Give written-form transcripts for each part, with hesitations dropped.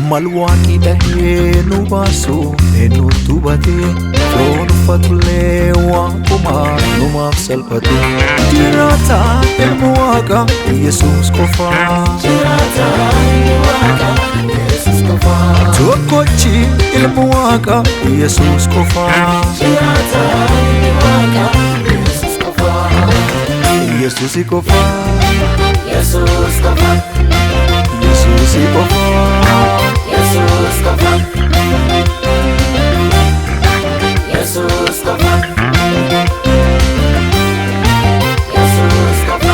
Malwaaqii dhahee nu baasu eenyutu batee foon uffatullee waaquma numaaf salphate. Jiraata ilmu waaqa Yesuus qofaa. Tokkochi ilmu waaqa Yesuus qofaa. Yesuusi qofaa. Yesuus qofa. Yesuusi qofaa. Yesuus qofa. Yesuus qofa. Yesuus qofa.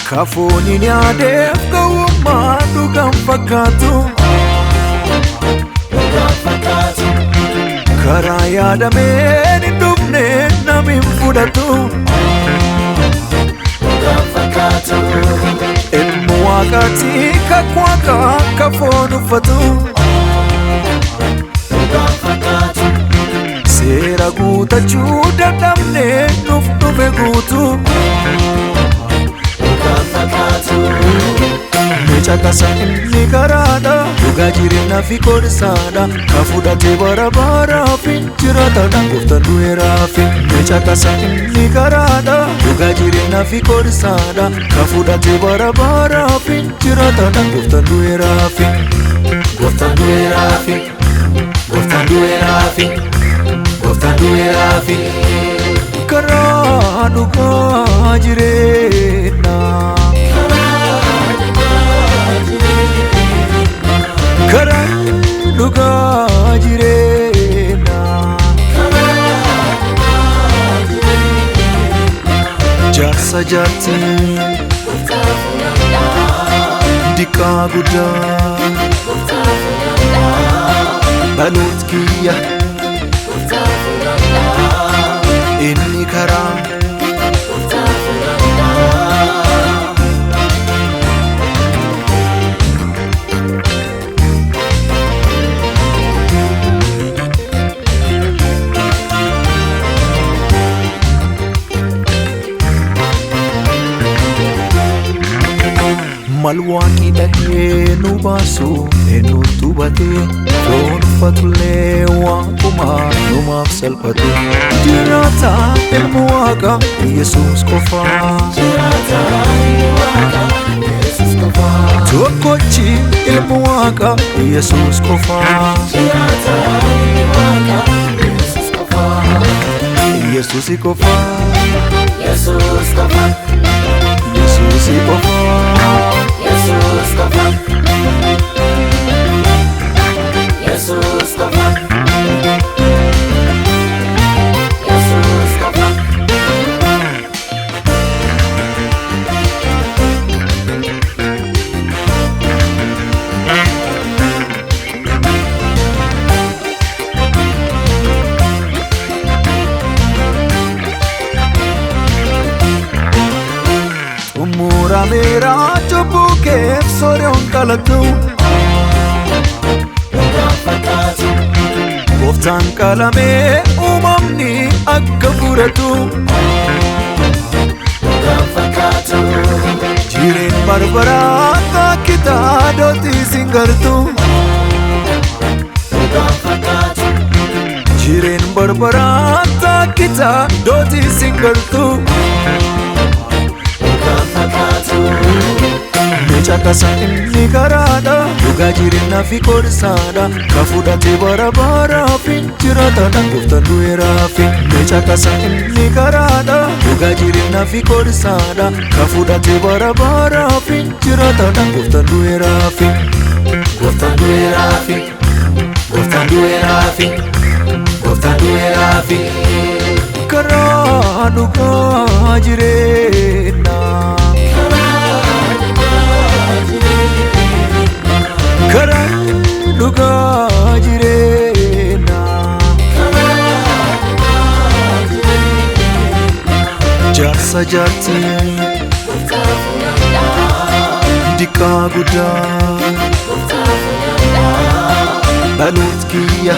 Kafooniin yaadeef gowwummaa dhugaan fakkaatu. Dhugaan fakkaatu. Karaa yaadameen hin dhufne namni hin fudhatu. Dhugaan fakkaatu. Ilmu waaqaati kakuu waaqaa kafoon uffatu. Dhugaan fakkaatu. Seera guutachuu dadhabne nuuf dhufe guutu. Dhugaan fakkaatu. Meeca kasa inni karaadha dhugaa jireenyaa fi qorsaadha ka fudhatee bara baraaf jiraatadha gooftaan du'eeraaf. Meeca kasa inni karaadha dhugaa jireenyaa fi qorsaadha ka fudhatee bara baraaf jiraatadha gooftaan du'eeraaf. Gooftaan du'eeraaf. Gooftaan du'eeraaf. Gooftaan du'eeraaf. Karaa dhugaa jireenyaa. Karaa dhugaa jireenyaa. Jaarsa jaartii diqqaa guddaa dhaloot kiyya inni karaa. Malwaaqii dhahee nu baasu eenyutu batee foon uffatullee waaquma numaaf salphate. Jiraata ilmu waaqa Yesuus qofaa. Jiraata ilmu waaqa Yesuus qofa. Tokkochi ilmu waaqa Yesuus qofaa. Jiraata ilmu waaqa Yesuus qofa. Yesuusi qofaa. Yesuus qofa. Yesuusi qofaa. Yesuus qofa. Yesuus qofa. Yesuus qofa. Xumurameera cubbuu keef sooreen qalatu. Dhugaan fakkaatu. Gooftaan qalamee uumamni akka furatu. Dhugaan fakkaatu. Jireen barbaraa takkitaa dootii siin gartu. Dhugaan fakkaatu. Jireen barbaraa takkitaa dootii siin gartu. Dhugaan fakkaatu. Meeca kasa inni karaadha dhugaa jireenyaa fi qorsaadha ka fudhatee bara baraaf jiraatadha gooftaan du'eeraaf. Meeca kasa inni karaadha dhugaa Dhugaa jireenyaa fi qorsaadha. Ka fudhate bara baraa fi jiraataadha. Gooftaan du'eeraa fi. Gooftaan du'eeraa fi. Gooftaan du'eeraa fi. Gooftaan du'eeraa fi. Karaa dhugaa jireenyaa. Karaa dhugaa jireenyaa. Jaarsa jaartii Gooftaa fudhadhaa. Diqqaa guddaa Gooftaa fudhadhaa. Dhaloot kiyya.